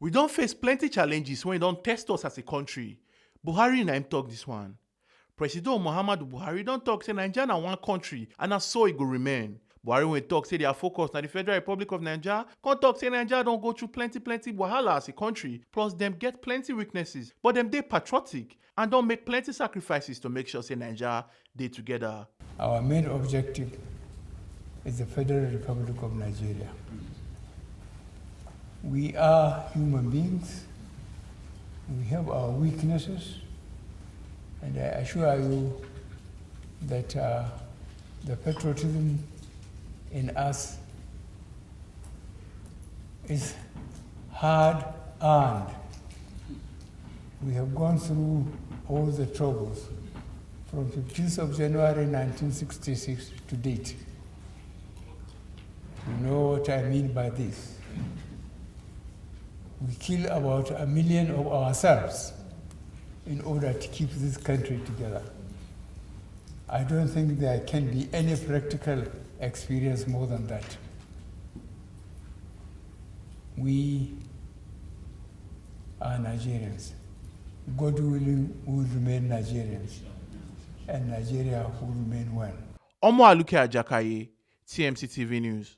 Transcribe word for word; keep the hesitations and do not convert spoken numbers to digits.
We don face plenty challenges wey don test us as a country. Buhari na im talk this one. Presido Muhammadu Buhari don talk say Naija na one country and na so e go remain. Buhari wey talk say their focus na the Federal Republic of Naija, come talk say Naija don go through plenty plenty wahala as a country, plus dem get plenty weaknesses, but dem dey patriotic and don make plenty sacrifices to make sure say Naija dey together. Our main objective is the Federal Republic of Nigeria. We are human beings. We have our weaknesses. And I assure you that uh, the patriotism in us is hard earned. We have gone through all the troubles from fifteenth of January nineteen sixty-six to date. You know what I mean by this. We kill about a million of ourselves in order to keep this country together. I don't think there can be any practical experience more than that. We are Nigerians. God willing, we will remain Nigerians. And Nigeria will remain one. Omo Aluke Ajakaye, T M C T V News.